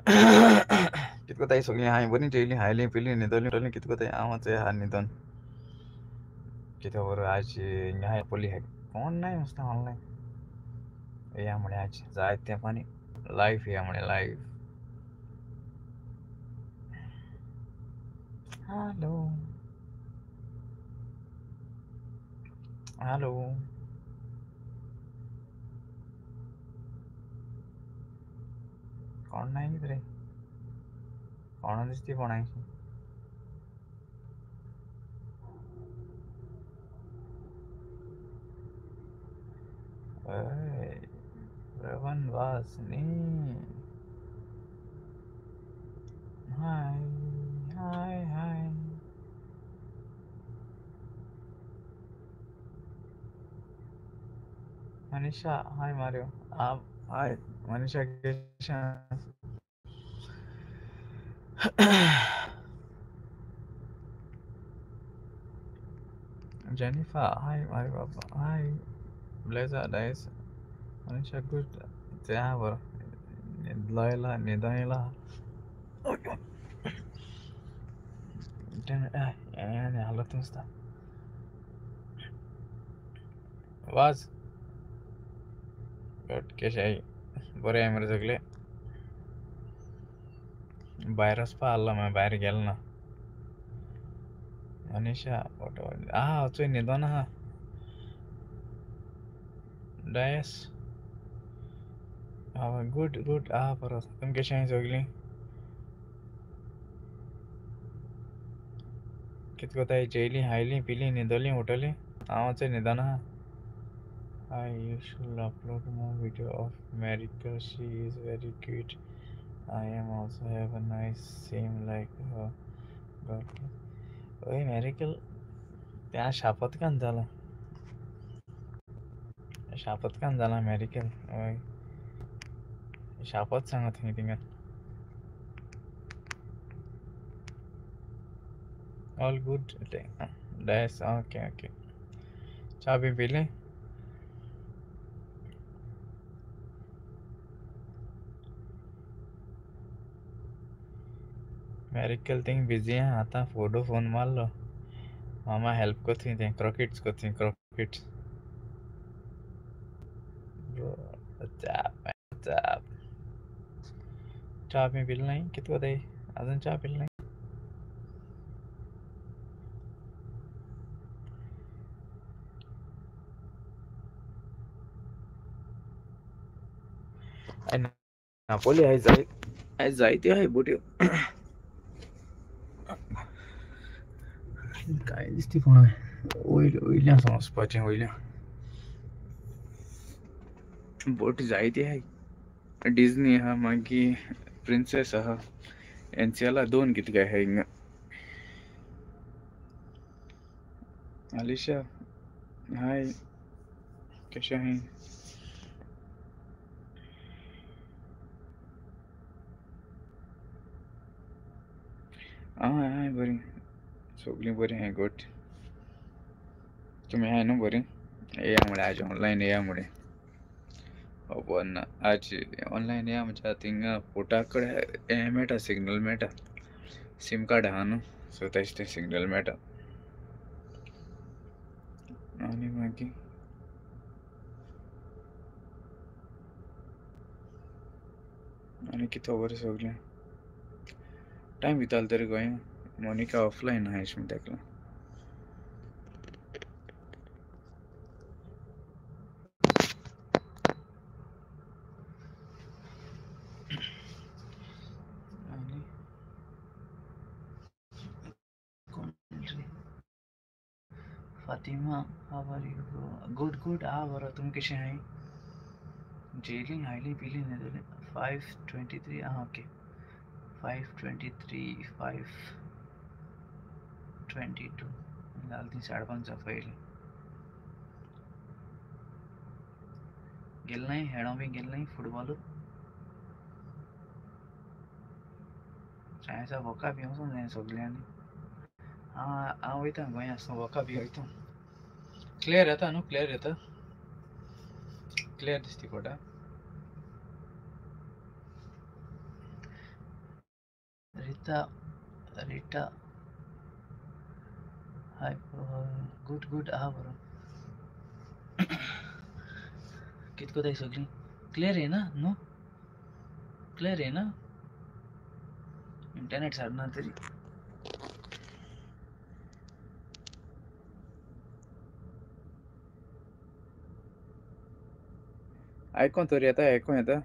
कितको ताई सगळीं हांवें बरीं जेयलीं खायलीं पिलीं न्हिदलीं उठलीं कितको ताई हांव चोय आहा न्हिदोन कितें बरो आज हिंगा पोली कोण नाय मस्त ऑनलायन या म्हणे आज जायतें पाणी लायफ या म्हणे लायफ. हॅलो हॅलो कोण नाही रे कोण दिसती कोणाची Ravan Vasni hi hi hi Manisha hi Mario आप हाय मनीषा केशा जेनिफा हाय मारियो बाबा हाय ब्लेजा डायस मनीषा गुड त्या बरं न्हिदला न्हिदयला हालत नुसता वाज बट कशें आहाय बरें आहाय मरे सगळे भायर वचपा आहलो मागीर भायर गेलो ना. मनीषा आहा चोय न्हिदोन आहा डायस हय गुड गुड आहा बरो तुमी कशें आहाय सगळीं कितें कोताय जेयलीं खायलीं पिलीं न्हिदलीं उठलीं हांव चोय न्हिदोन आहा. Hi, you should upload more video of Marika. She is very cute. I am also have a nice same like her. God bless. ओय मेरिकल त्या शापत कान जाला शापत कान जाला मेरिकल ओय शापत सांगा थंय थिंगा all good dash okay okay च्या बी पिली मेरिकल थिंग बिजी आहा आतां फोटो फोन मारलो मामा हेल्प कोती तें क्रॉकेट्स कोती क्रॉकेट्स च्या बी पिली नाय कितें कोताय आजून च्या पिली नाय. नापोली आयज जाय आयज जायत्यो आहाय बोट्यो काय दिसती कोण वयल्या वयल्यान वचपाचें वयल्या बोट जायती आहाय डिजनी आहा मागीर प्रिन्सेस आहा एनसीएला दोन कितें काय आहाय हिंगा. आलिशा हाय कशें आहाय हय हय बरीं सगळीं बरीं आहाय गुड तुमी आहाय न्हू बरीं येया म्हळ्यार आज ऑनलायन येया म्हळें खबर ना आज ऑनलायन येया म्हणजे थिंगा पोर्टा कडेन हें मेळटा सिग्नल मेळटा सीम कार्ड आहा न्हू सो तेजे तें सिग्नल मेळटा आनी मागीर आनी कितें खबर सगळें टायम दितालो तरी गोंया मोनिका ऑफलायन आहा अशें म्हणटा तेका. आनी कोण रे Fatima how are you good good आहा बरो तुमी कशें आहाय जेयलीं खायलीं पिलीं न्हिदलीं 5:23 आहा ओके 5:23 5:22 जालें ती 5:30 जावपा येयलीं गेले नाय हेडो बी गेले नाय फुटबॉल चांयसा वोका बी वचोंक जाय सगल्यांनी. हांव हांव वयता गोंया आसतना वोका बी वयता क्लियर येता न्हू क्लियर येता क्लियर दिसती कोटा. Augusta Rita hi good good आहा बरो. कित कोताय सगळीं क्लियर येना न्हू? क्लियर येना? इंटरनेट सारना तरी. आयकोन तरी येता, आयकोन येता.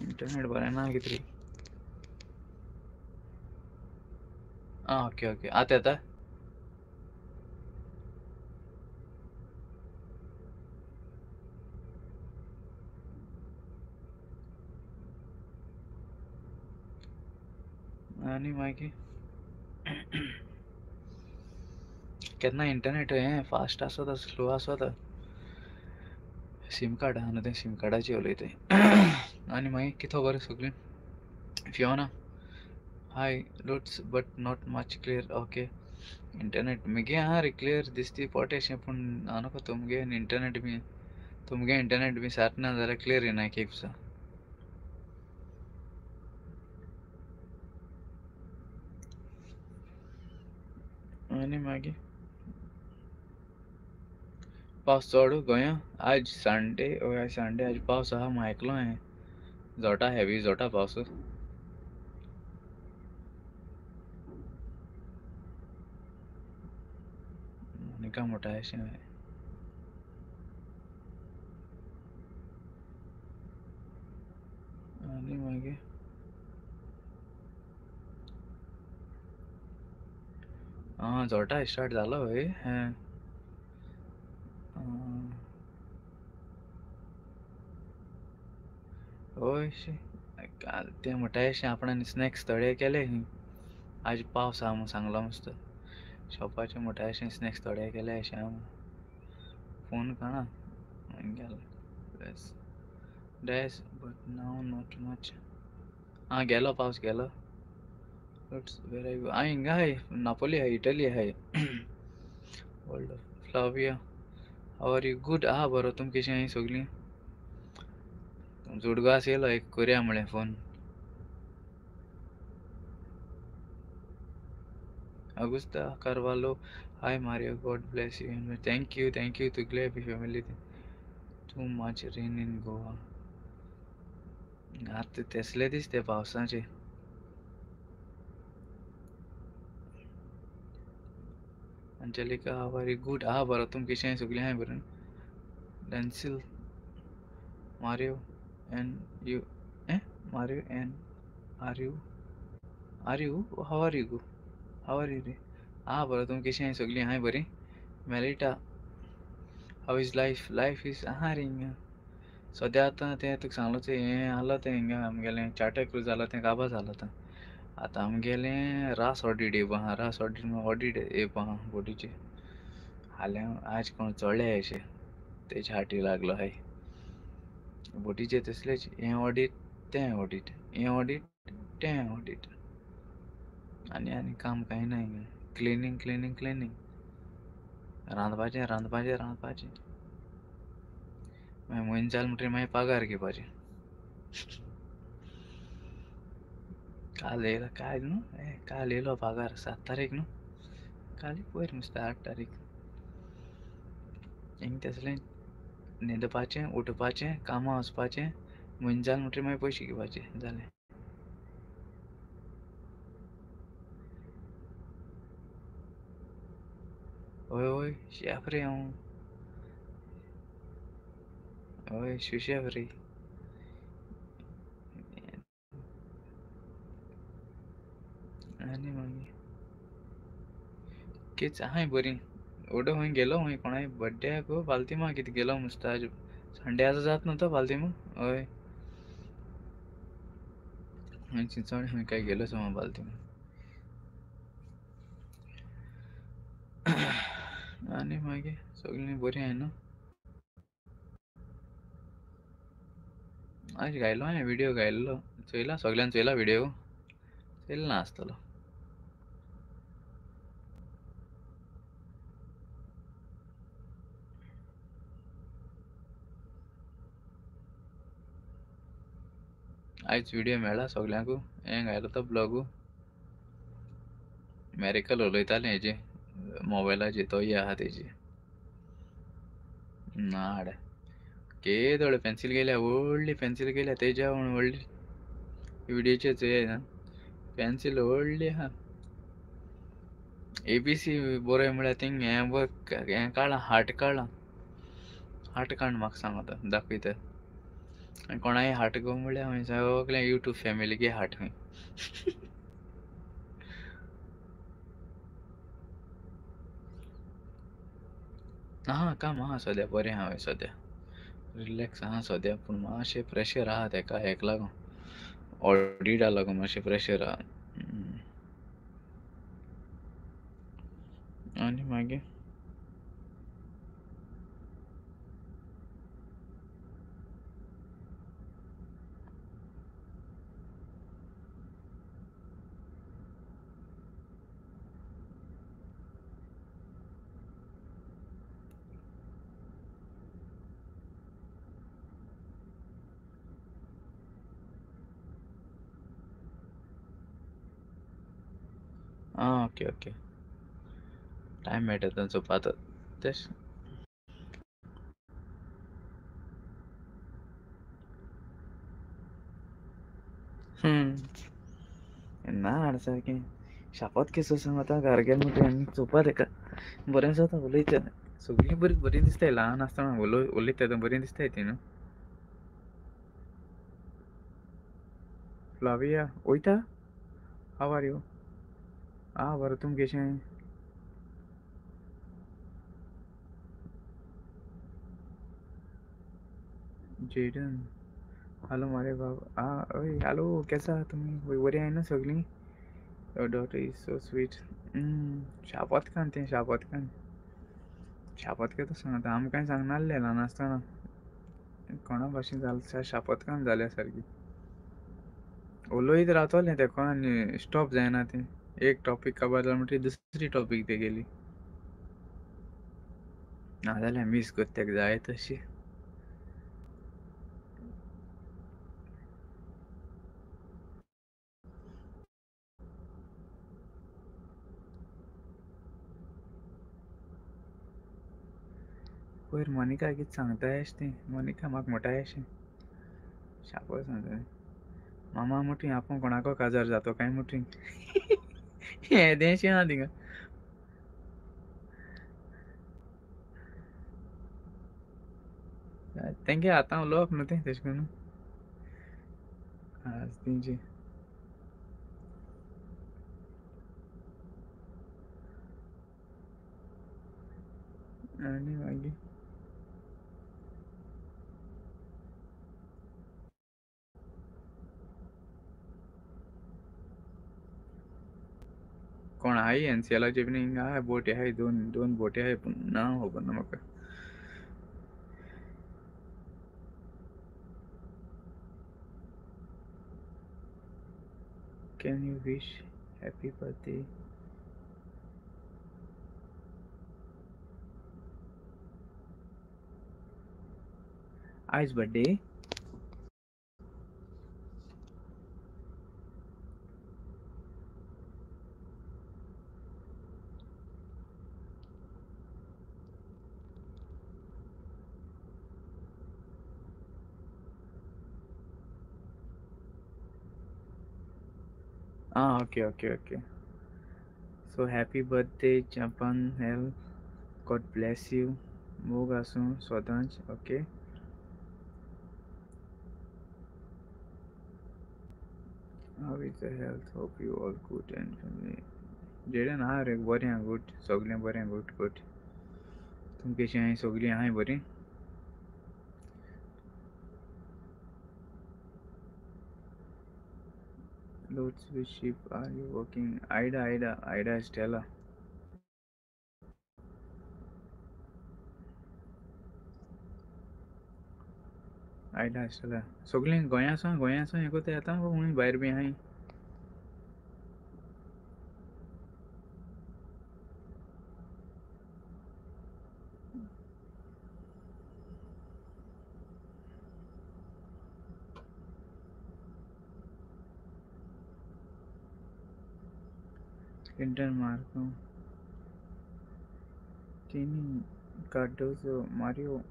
इंटरनेट बरें ना कितें. आं ओके ओके आतां येता. आनी मागीर केन्ना इंटरनेट हें फास्ट आसता स्लो आसता. सिम कार्ड आहा न्हू तें सिम कार्डाचेर उलयताय. आनी मागीर कितें खबर सगळीं. Fiona hi looks but not much clear. Okay internet मुगे आहा रे क्लियर दिसती पोट अशें, पूण हांव नको तुमगे इंटरनेट बी तुमगे इंटरनेट बी सारकें ना जाल्यार क्लियर येना एक एक. आनी मागीर पावस चड गोंया आज संडे. हय आज संडे, आज पावस आहा म्हूण आयकलो हांवें. जोटा हेवी जोटा पावस. मोनिका म्हणटा अशें. आनी मागीर आं जोटा स्टार्ट जालो हय. हें हय काल तें म्हणटा अशें आपणान स्नॅक्स थोडे केले. आज पावस आहा म्हूण सांगलो मस्त शॉपाचेर म्हणटा अशें स्नॅक्स थोडे केले अशें हांव फोन काणा गेलो dash but now not much. आं गेलो पावस गेलो. हांव हिंगा आहाय नापोली आहाय इटली आहाय. World Flavia how are you? Good आहा बरो. तुम कशीं आहाय सगळीं? तुमचो उडगास येयलो एक करया म्हळें phone. Augusta Carvalho hi Mario God bless you. Thank you thank you. तुगले B family. Too much rain in Goa. आतां तेसले दीस ते पावसाचे. Angelica how are you? Good आहा बरो. तुम कशीं आहाय सगळीं आहाय बरें? Denzil Mario and you Mario and are you are you how are you go how are you रे? आहा बरो. तुम कशीं आहाय सगळीं आहाय बरीं? Melita how is life? Life is आहा रे हिंगा सद्या. आतां तें तुका सांगलो तें हें आहलो तें हिंगा आमगेलें चार्टर क्रूज जालो तें काबार जालो आतां. आतां आमगेलें रास ऑडीट येवपा आहा. रास ऑडीट ऑडीट येवपा आहा बोटीचें. हाल्यां आज कोण चोडले अशें तेजे हाटी लागलो हाय बोटीचेर तसलेच हें ऑडीट तें ऑडीट हें ऑडीट तें ऑडीट. आनी आनी काम कांय ना हिंगा. क्लिनींग क्लिनींग क्लिनींग रांदपाचें रांदपाचें रांदपाचें. मागीर म्हयनो जालो म्हणटकीर मागीर पगार घेवपाचें. काल येयलो काल न्हू काल येयलो पगार 7 तारीख न्हू काल पयर मस्त 8 तारीख. हिंग तसलें न्हिदपाचें उठपाचें कामां वचपाचें म्हयनो जालो म्हणटकीर मागीर पयशे घेवपाचे जालें. हय हय शेफ रे हांव. हय सुशेफ रे. आनी मागीर कितें आहाय बरीं. ओडो खंय गेलो खंय कोणाय बड्ड्याक बालतिमा कितें गेलो मस्त आज संडे आसा जात न्हू तो बालतिमा. हय खंय चिंचोणी खंय काय गेलो सो बालतिमा. आनी मागीर सगळीं बरीं आहाय न्हू? आज घायलो हांवें व्हिडियो घायल्लो चोयला सगळ्यान चोयला व्हिडियो चोयला ना आसतलो. आयज व्हिडियो मेळ्ळा सगल्यांकू, हें घायलो तो ब्लॉगू. मॅरिकल उलयतालें हेजे मोबायलाचेर, तोय आहा तेजी नाड केदोळ पेन्सील गेल्या, व्हडली पेन्सील गेल्या तेज्या व्हडली व्हिडियोचेर चोय ना पेन्सील व्हडली आहा. ए बी सी बरय म्हळ्यार थिंग हें वर्क हें काडलां, हार्ट काडलां, हार्ट काड म्हाका सांग आतां दाखयता. आनी कोणाय हार्ट गो म्हळ्यार हांवें सगळें युट्यूब फॅमिलीगे हार्ट खंय. आहा काम आहा सद्या बरें आहा सद्या, रिलॅक्स आहा सद्या, पूण मातशें प्रेशर आहा तेका हेक लागून, ऑडिटा लागून मातशें प्रेशर आहा. आनी मागीर आं ओके ओके टायम मेळटा तेंचो पात तेश. ना हाड सारकें शापोत केसो सांग आतां घरा गेले म्हणटकीर आनी चोवपा तेका बरें जाता उलयता सगळीं बरीं बरीं दिसताय, ल्हान आसतना उलयता तेन्ना बरीं दिसताय ती न्हू. फ्लाविया वयता, हाव are you? आं बरें, तुम कशें? जेडन हॅलो मारे बाब. आं हय हॅलो केसा तुमी बरीं आहाय न्हू सगळीं? Your daughter is so sweet. शापोत Khan तें, शापोत खान, शापोत केता सांगता आमकांय सांगनासलें ल्हान आसतना कोणा भाशेन जालें शापोत खान जाल्या सारकी उलयत रावतलें तेका आनी स्टॉप जायना तें. एक टॉपीक काबार जालो म्हणटकीर दुसरी टॉपीक तेगेली. नाजाल्यार मीस कोत्ता तेका जाय तशी. पयर मोनिका कितें सांगता अशें तें, मोनिका म्हाका म्हणटा अशें शापोत सांगता मामा म्हणटा आपूण कोणाको काजार जातो काय म्हणटा. येदेंशें आहा थिंगा. तेंगे आतां उलोवप न्हू तें तेशें करून आज तेंचे. आनी मागीर कोण आहाय एन सी एलाचे बीन हिंगा आहाय बोटी आहाय, दोन दोन बोटी आहाय, पूण नांव खबर ना म्हाका. Can you wish happy birthday? आयज birthday? Ah, okay, okay, okay. So happy birthday, Japan Hell. God bless you. मोग आसूं सदांच. Okay. How is the health? Hope you all good and family. Jaden आहा रे बरें आहा, गुड, सगळें बरें, गुड गुड. तुम कशें आहाय? सगळीं आहाय बरीं? Loads which ship are you working? Ida, Ida, Ida Stella. Ida Stella. सगळीं गोंया सावन, गोंया सावन हें कोत्ताय आतां खंय भायर बी आहाय? Clinton Marco Tini Cardozo Mario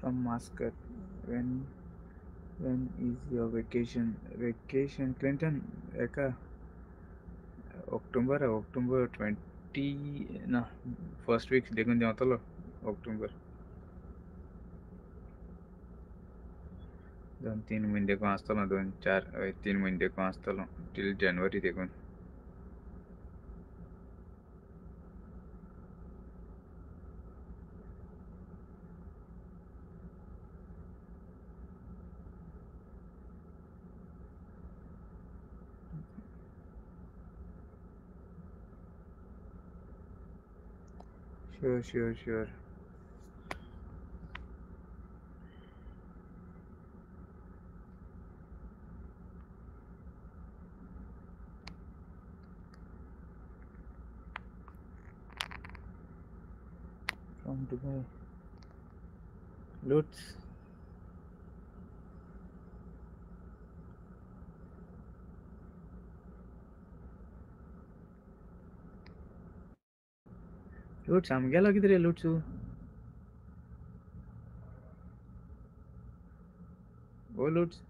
from Muscat. When is your vacation? Vacation Clinton एका ऑक्टोबर ऑक्टोबर 20 ना फर्स्ट वीक देखून देंवतलो ऑक्टोबर 2-3 म्हयने देखून आसतलो 2-4-3 म्हयने देखून आसतलो टील जनवरी देखून. Sure, sure, sure. From Dubai. Lutz. Lutz आमगेलो कितें रे लुट्सू? ओ लुट्स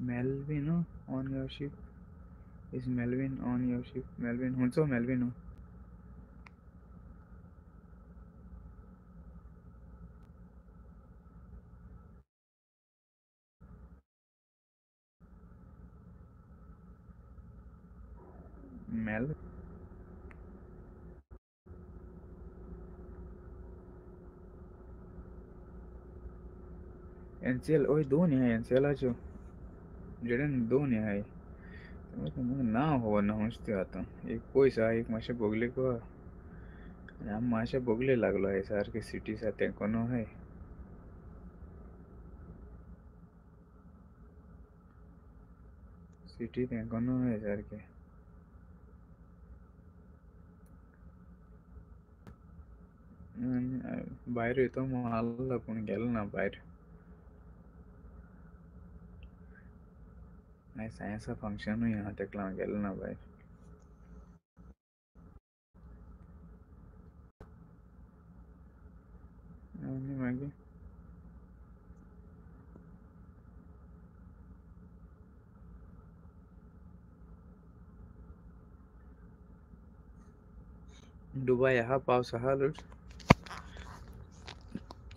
Melvin on your ship? Is Melvin on your ship? Melvin, who's Melvin? Mel NCL ओय दोन आहे एनसीएलाच्यो जेडन दोन आहे ना हो ना ते आतां एक पयस आहा एक मातशें बोगलेक आहा आनी आमी मातशें बोगले लागलो आहे सारके सिटी आसा तेंकोन आहाय. सिटी तेंकोन आहाय सारकें. भायर वयतो म्हूण आहलो पूण गेलो ना भायर. आयज सायन्सा फंक्शनूय आहा तेका लागून गेलो ना भायर. आनी मागीर दुबय आहा पावस आहा लुट्स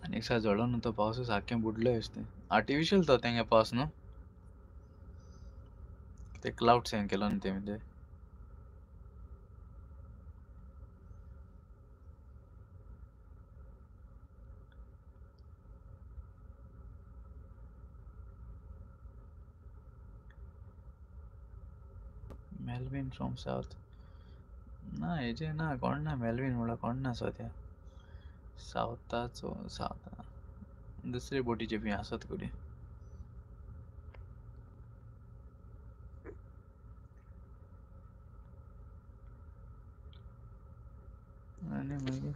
आनी एक दिसा झडो न्हू तो पावस सारकें बुडलें अशें तें आर्टिफिशियल तो तेंगे पावस न्हू ते क्लाउड्स हें केलो न्हू तेमी ते. मेलविन फ्रॉम सावथ ना हेजे ना कोण ना मेलविन म्हणल्यार कोण ना सद्या सावथाचो सावथ दुसरे बोटीचे बी आसत घडये. आनी मागीर